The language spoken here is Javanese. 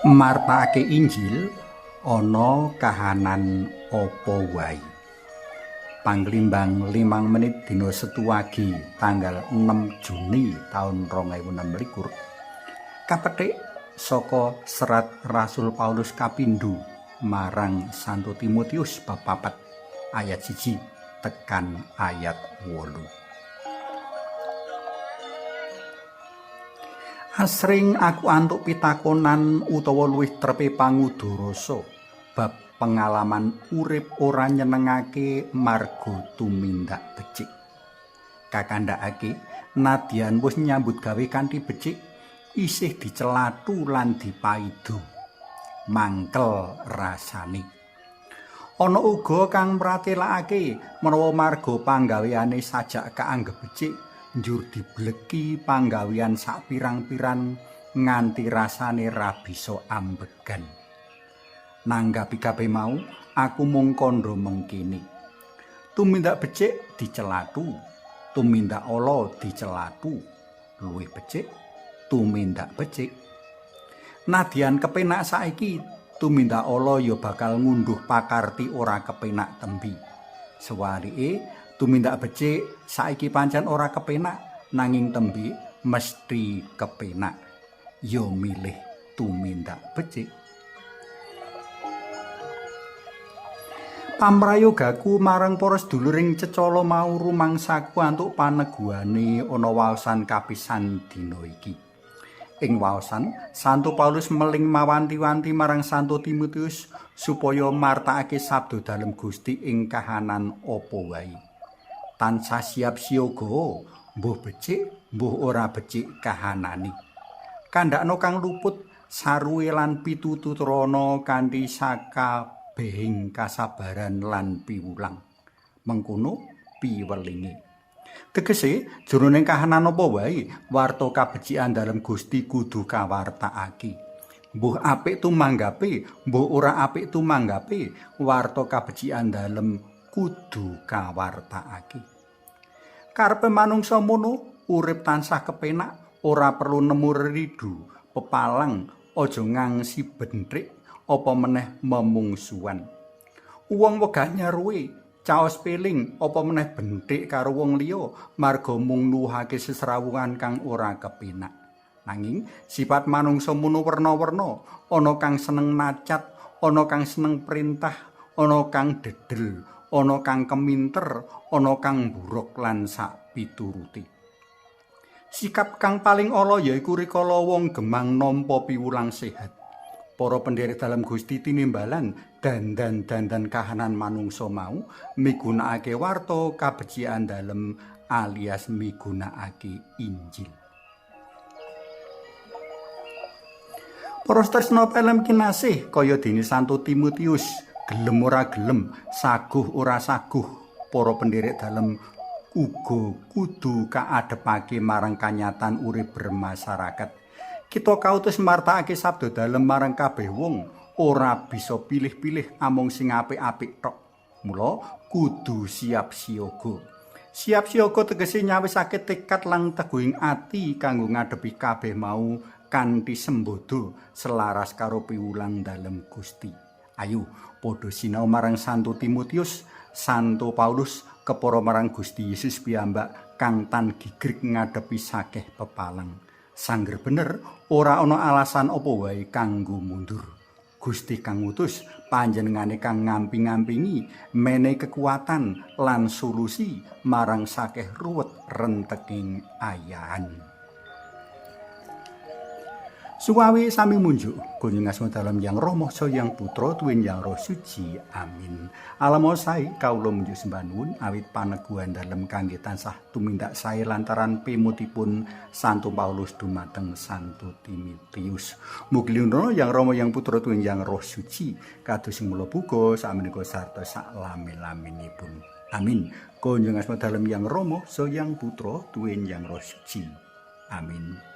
Martakake Injil ana kahanan apa wae. Panglimbang 5 menit dina Setu Wage tanggal 6 Juni taun 2026. Kapethik saka serat Rasul Paulus kapindho marang Santo Timotius bab 4 ayat 1 tekan ayat 8. Asring aku antuk pitakonan utawa luwih trepe pangudurasa bab pengalaman urip ora nyenengake marga tumindak becik. Kakandhakake nadyan wis nyambut gawe kanthi becik isih dicelathu lan dipaido. Mangkel rasane. Ana uga kang mratelakake menawa marga panggaweane sajak kaanggep becik njur dibleki panggawean sapirang-pirang nganti rasane ra bisa ambegan. Nanggapi kabeh mau, aku mung kandha mengkene. Tumindak becik dicelathu, tumindak ala dicelathu, luwih becik tumindak becik. Nadyan kepenak saiki, tumindak ala ya bakal ngunduh pakarti ora kepenak tembi. Sewalike, tumindak becik saiki pancen ora kepenak, nanging tembi mesti kepenak. Ya milih tumindak becik. Pamrayogaku marang para sedulur ing cecala mau rumangsaku antuk paneguhane ana waosan kapisan dina iki. Ing waosan, Santo Paulus meling mawanti-wanti marang Santo Timotius supaya martakake sabda dalem Gusti ing kahanan apa wae. Tansah siap siaga, mbuh becik, mbuh ora becik kahanane. Kandhakna kang luput saruwe lan pituturana kanthi sakabehing kasabaran lan piwulang. Mengkono piwelinge. Tegese jroning kahanan apa wae, warta kabecikan dalem Gusti kudu kawartakake. Mbuh apik tumanggape, mbuh ora apik tumanggape, warta kabecikan dalem kudu kawartakake. Karepe manungsa mono urip tansah kepenak, ora perlu nemu ridu, pepalang, aja ngangsi bentrik, apa meneh memungsuhan. Wong wegah nyaruwe, caos piling, apa meneh benthik karo wong liya marga mung nuwuhake sesrawungan kang ora kepenak. Nanging sifat manungsa mono werna-werna, ana kang seneng nacat, ana kang seneng perintah, ana kang dedel, ana kang keminter, ana kang buruk lan sak pituruti. Sikap kang paling ala yaiku rikala wong gemang nampa piwulang sehat. Para penderek dalem Gusti tinimbalan dandan-dandan kahanan manungsa mau migunakake warta kabecikan dalem alias migunakake Injil. Para tresna pelem kinasih kaya dene Santo Timotius, gelem ora gelem, saguh ora saguh, para penderek dalem uga kudu kaadhepake marang kanyatan urip bermasyarakat. Kita kautus martakake sabda dalem marang kabeh wong, ora bisa pilih-pilih amung sing apik-apik tok. Mula kudu siap siaga. Siap siaga tegese nyawisake tekad lan teguhing ati kanggo ngadepi kabeh mau kanthi sembodo selaras karo piwulang dalem Gusti. Ayo padha sinau marang Santo Timotius, Santo Paulus kepara marang Gusti Yesus piyambak kang tan gigrik ngadepi sakeh pepalang. Sangger bener ora ana alasan apa wae kanggo mundur. Gusti kang ngutus panjenengane kang ngamping-ngampingi menehi kekuatan lan solusi marang sakeh ruwet renteking ayahan. Suwawi sami munjuk kunjung asma dalem Yang Rama Yang Putra tuwin Yang Roh Suci. Amin. Alamo sae kawula munjuk sembah nuwun awit paneguhan dalem kangge tansah tumindak sae lantaran pemutipun Santo Paulus dumateng Santo Timotius. Mugi Yang Rama Yang Putra tuwin Yang Roh Suci kados sing mula buka sakmenika sarta saklami-laminipun. Amin. Kunjung asma dalem Yang Rama Yang Putra tuwin Yang Roh Suci. Amin.